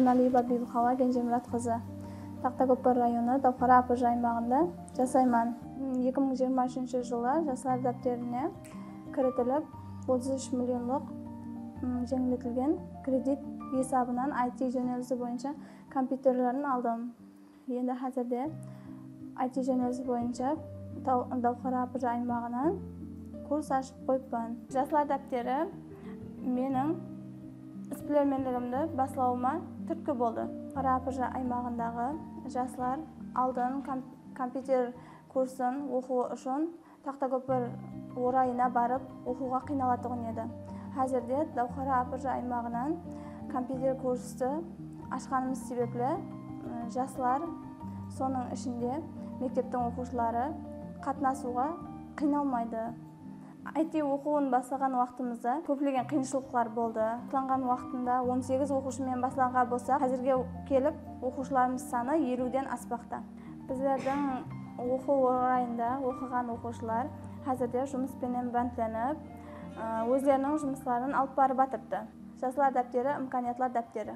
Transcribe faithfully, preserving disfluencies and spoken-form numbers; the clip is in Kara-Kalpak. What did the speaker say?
Naliba Biybihawa Genjemurat qızı. Taxtakópir rayonı, Dawqara APJ aymaǵında jasayman. Eki mıń jigirma úshinshi jılı Jaslar dápterine kiritilip, otız úsh millionlıq, ım, jeńilletilgen kredit esabınan I T jónelisi boyınsha kompyuterlerin aldım. Endi házirde I T jónelisi boyınsha Daw-, Dawqara APJ aymaǵınan kurs ashıp qoyıppan. Jaslar dápteri meniń isbilermenligimdi baslawıma túrtki boldı. Dawqara APJ aymaǵındaǵı jaslar aldın kom-, kompyuter kursın oqıwı ushın Taxtakópir orayına barıp oqıwǵa qıynalatuǵın edi. Házirde Dawqara APJ aymaǵınan kompyuter kursısı ashqanımız sebepli, ı, jaslar, sonıń ishinde mekteptiń oqıwshıları qatnasıwǵa qıynalmaydı. I T oqıwın baslaǵan waqtımızda kóplegen qıyınshılıqlar boldı. Baslanǵan waqtında on segiz oqıwshı menen baslanǵan bolsa, házirge kelip oqıwshılarımız sanı eliwden aspaqta. Bizlerdiń oqıw orayında oqıǵan oqıwshılar házirde jumıs penen bántlenip, ı, ózleriniń jumısların alıp barıp atırıptı. Jaslar dápteri, imkaniyatlar dápteri.